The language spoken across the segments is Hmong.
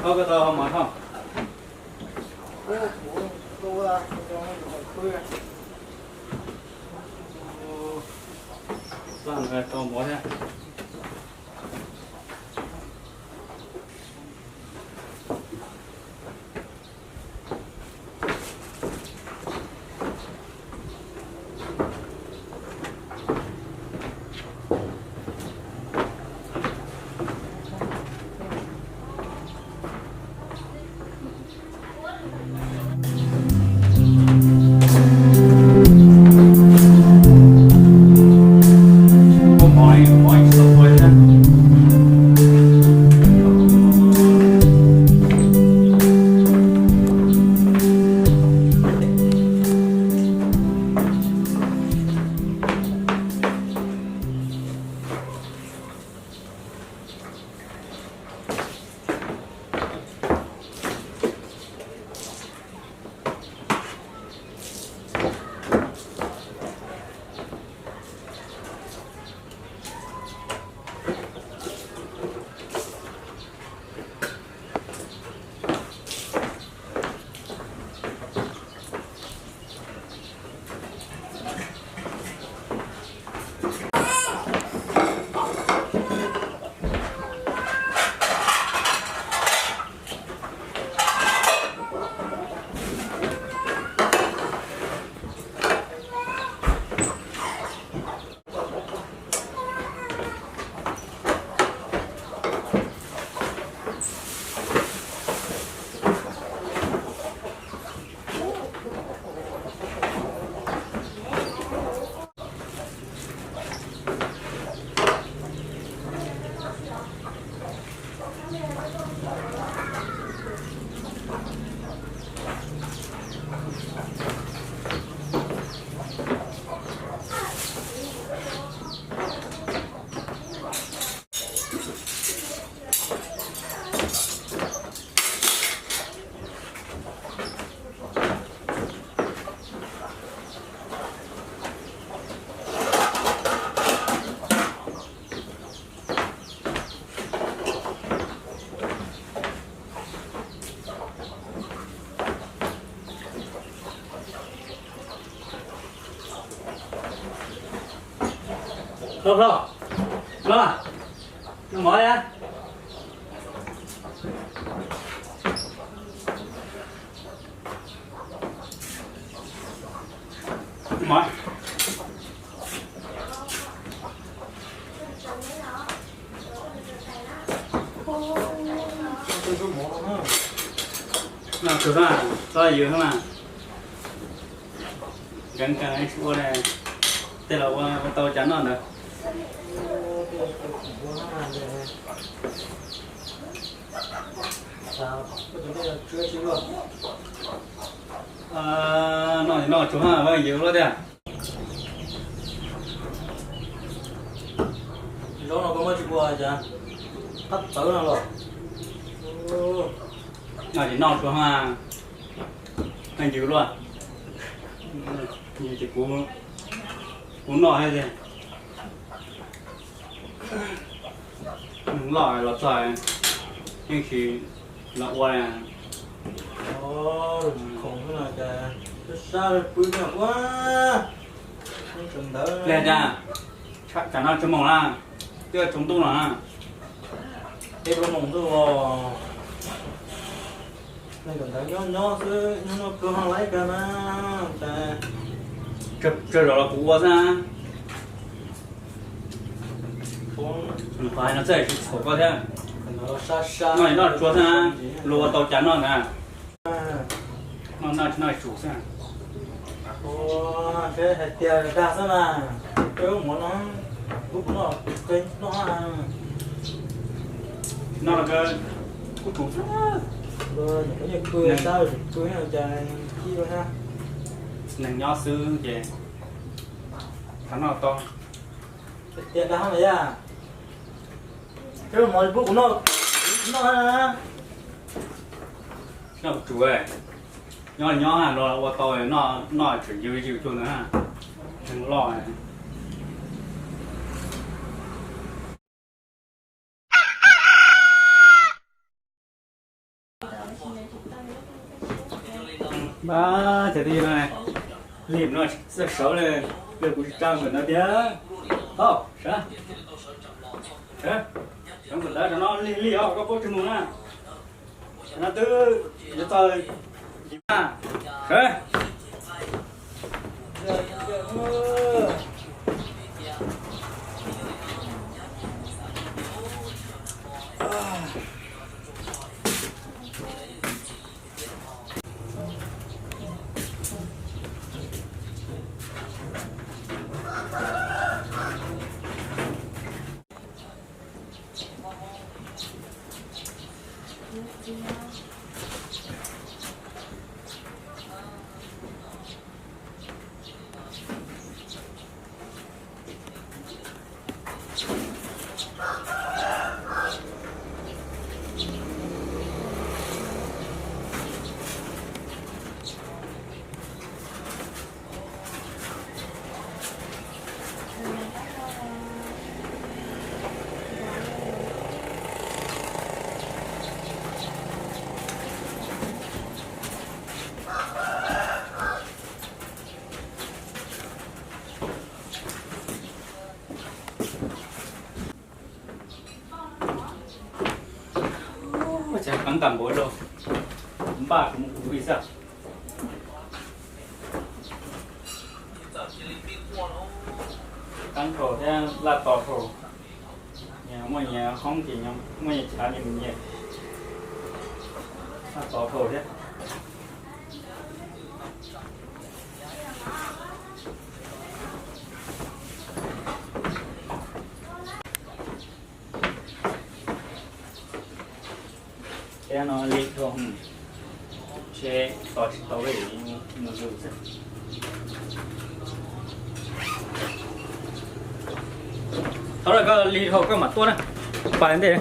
Koj tau mov thoj. Tau mov thiab. Hlob, hlob, hlob, noj mov na. Mov. Noj tsuag na, txhob yws na. Nkees nkees ua, tej laus ua tau cas noj ntawd. Noj es noj tsuag na, ua yws luaj tiag. Zaub no koj muab tsis ua cas qab tawv no los? Noj es noj tsuag na, ua yws luaj. Ces kuv, kuv noj thiab tiag. Neeg loj los txog yeej tsis los ua. Khoom no cas sab sab pw nyob ua. Ntawd li cas, tsam no tsis moos na, twb tsaus ntuj no na. Peb lub moos ntuj os. Neeg kawm ntawv nyob nyob xwb, nyob noj pluag ho laib kawg na. Tsawg zaum los kuv ua xwb. Nws qhov hais no txawj tsis txhaum koj thiab. Noj es noj tsuag xwb na, luag ua tau cas noj ntag. Noj noj tsis noj tsum xwb. Hais tias dag xwb na, peb ua mov no, kuv noj, noj, kuv tsum xwb. Neeg nyob xwb ces xav noj tau. Tias dag na yaj, peb ua mov pub kuv noj, noj na. Noj tsum, nyob nyob los ua tau, noj noj tseem yws yws cuag ntawd, neeg loj. Mas cov twj ywm no, lig no txawj sawv li, lig kuv tsis tsa ntawm no tiag. Tau, sawv, sawv, sawv ntawm no, lig lig os, koj paub tsis mus na. No twb yuav txog, sawv. Ua cas qeeb tag npaum li, npaj kuv mus kuv ib xab. Qeeb dhau thiab laj to dhau, nyias muaj nyias hoob ces muaj nyias chav nyias mus nyias, laj to dhau thiab. Thiab no li dhau, ntshe tos tsis tau li, mus zus xwb. Thov lawm koj li dhau koj mam tuaj na, pais ntej.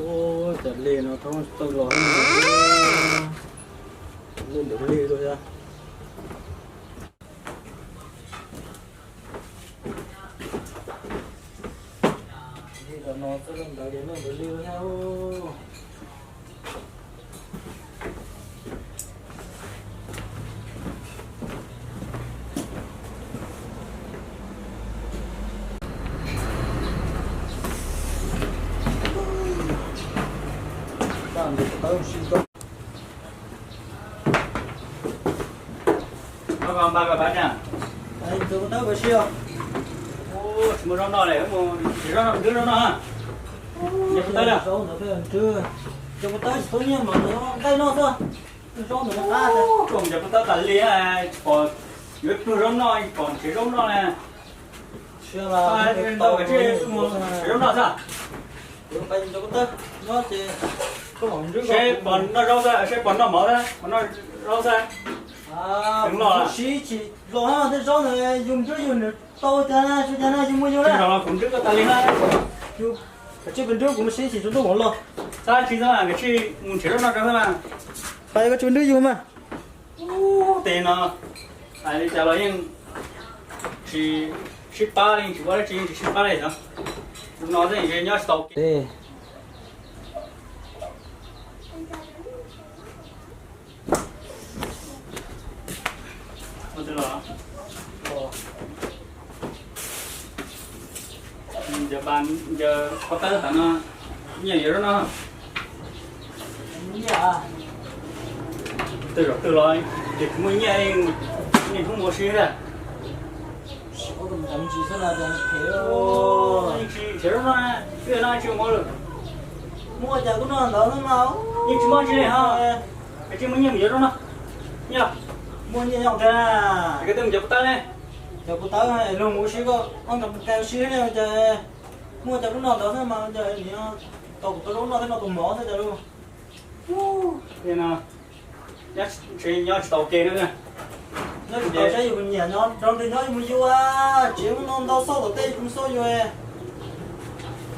Ua cas li no thoob tsis tau los, li ntawd li lawm thiab. Li no txoj ntawd ces li ntawd li lawm thiab. Npaj koj pab na. Tsis muaj zaub noj li, nrhiav zaub noj, nrhiav zaub noj. Nrhiav puas tawb, nrhiav puas tawb tsis tau nyiaj mas nqaij noj xwb. Zaub ntawd qab, nrhiav puas tawb tas li, tsis pom yuav pluag zaub noj, tsis pom nrhiav zaub noj na. Ntau kawg, nrhiav zaub noj xwb. Seb pom noj zaub xwb, seb pom noj mov xwb, pom noj zaub xwb. Los sib tsis los tej zaub ntawd yus nrhiav yus nws tau cas na, tsis cas na yus muaj yus na. Kuv nrhiav koj tas li na. Koj tsis pub nrhiav kuv mus sib tsis tau nrhiav mov los. Xav tsis xav koj tsis mus nrhiav zaub noj rau xwb mas. Pais koj tsis nrhiav yus mas. Ub, tej no hais li cas los yeej tsis sib pab li, tsis ua dab tsi yeej tsis sib pab li xyov. Tus no xwb ntshe nyob tsis tau kev. Ua twg los? Cov, cov pov tawb tam no nyiaj yuav zaub noj. Twg zaum twg los ces kuv muaj nyiaj, niaj hnub mus ua si ntag. Yeej tsis nrhiav zaub noj, twb no tsis ua mov lawm. Muaj cas kuj noj ntawd xwb mas. Yeej tsis muaj tsi li ho. Koj tsis muaj nyiaj mus yuav zaub noj. Nyiaj los? Muaj nyiaj nyob tiag. Koj twb mus cov puv tawb ne? Cov puv tawb es luag mus ua si, koj ob nkag mus kag ua si ne, ces muaj cov lub no ntawd xwb mas, ces nws tau kuv tau zaub noj thiab no tus mov xwb cas lub. Nyob tsis tau ke na. Nyob tsis tau saib yus nyiam nyob nrog twg nyob yus mus yus, tsev muaj ntau ntau xauj tom tej yus mus xauj yus.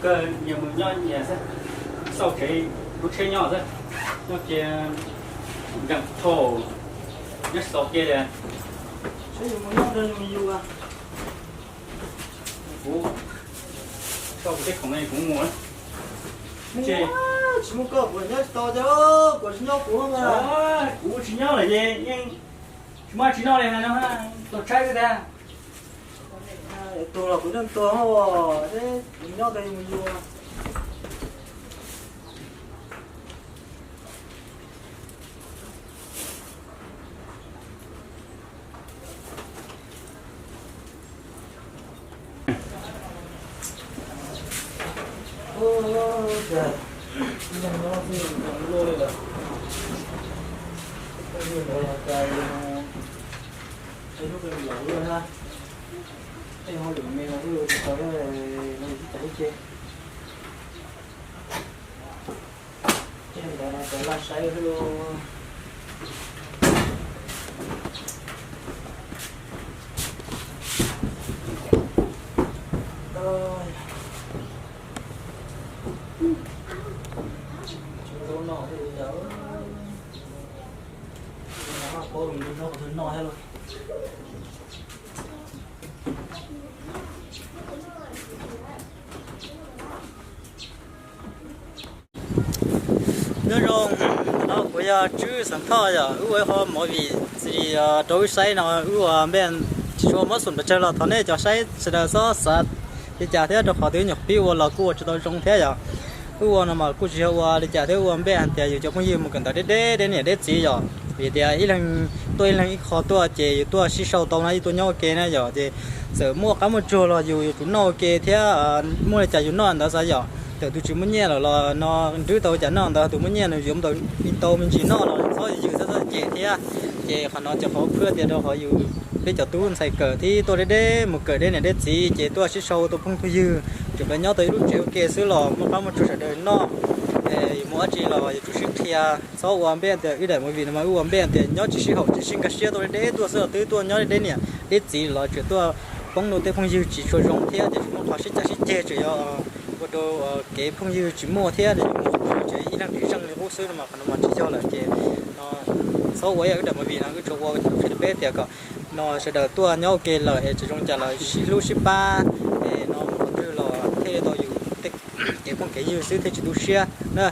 Koj nyiam mus nyob nyiam xwb, xauj tsev lub tsheb nyob xwb, nyob kiag nkees thauj, nyob tsis tau ke li. Saib yus mus nyob nrog yus mus yus. Kuv xauj kuv tej khoom no kuv mus. Tsis muaj koj kuv nyob tsis tau, kuv tsis nyob kuv. Kuv tsis nyob lawm ces yeej tsis muaj tsis noj li no, tuag tshaib xwb tiag. Tuag los kuv yeej tuag, kuv nyob ntawd yus mus yus. Tej ho lwm me no xwb, tsis tau, no tsis tau ib ce. Tej ntawd no cov laj saib xwb. Tsis muaj zaub noj thiab li cas. Paub lus nrog zaub qhov twg noj thiab lauj. Nyob zoo, no kuv yog Tswb Xeem Thoj yom, wb ua ib qho movie xis rau wb saib no, wb ua npej tsis tshua muab xum pes tsawg los thov nej cov saib sawv daws txhob xav li cas thiab, rau qhov twb nyuam qhuav pib ua los kuj ua tsis tau zoo thiab yom. Wb ua no mas kuj tsis yog ua li cas thiab, ua npej hais tias yus cov phooj ywg mus kawm ntawv deb deb deb niam deb txiv yom, vim tias ib leeg tuaj ib leeg ib qho tuaj ces yus tuaj sib sau tau na, yus tuaj nyob ua ke na yom, ces txawm muaj qab muaj tsuag los yus yuav tsum noj ua ke thiab, muaj li cas yus noj ntawd xav yom. Txawm tus tsis muaj nyiaj lawm los no nrwb tau cas noj ntawd, tus muaj nyiaj nws yuav tau me ntsis noj los txhob yws txhob cem thiab. Ces qhov no ces qhov phwj tias rau qhov yus peb cov tub ntxhais kawm thiab tuaj deb deb mus kawm deb niam deb txiv ces tuaj sib sau tau phooj tug ywg, tsuas nyob tau ib lub tsev ua ke xwb los muaj qab muaj tsuag sawv daws noj. Yus mus dab tsi los yuav tsum sib qhia, txhob ua npej tias wb daim movie no mas wb ua npej tias nyob tsis sib haum tsis sib nkag siab tuaj deb deb tuaj xwb los twb tuaj nyob deb niam deb txiv los tseem tuaj poob rau tej phooj ywg tsis tshua zoo thiab, ces tsis muaj qhov sib cav sib ceg, tseem yog ua rau kev phooj ywg tsis muaj thiab, ces ib leeg tsis zeej li qub xwb no mas qhov no mas tsis yog lawm. Ces no txhob ua ib yam wb daim movie no, wb tsuas ua qhia rau peb tias kom no sawv daws tuaj nyob ua ke lawm es tsis zoo cas los sib hlub sib pab, es no mus qhov twg los thiaj li tau yus kev phooj kev ywg xwb thiaj tsis tu siab na.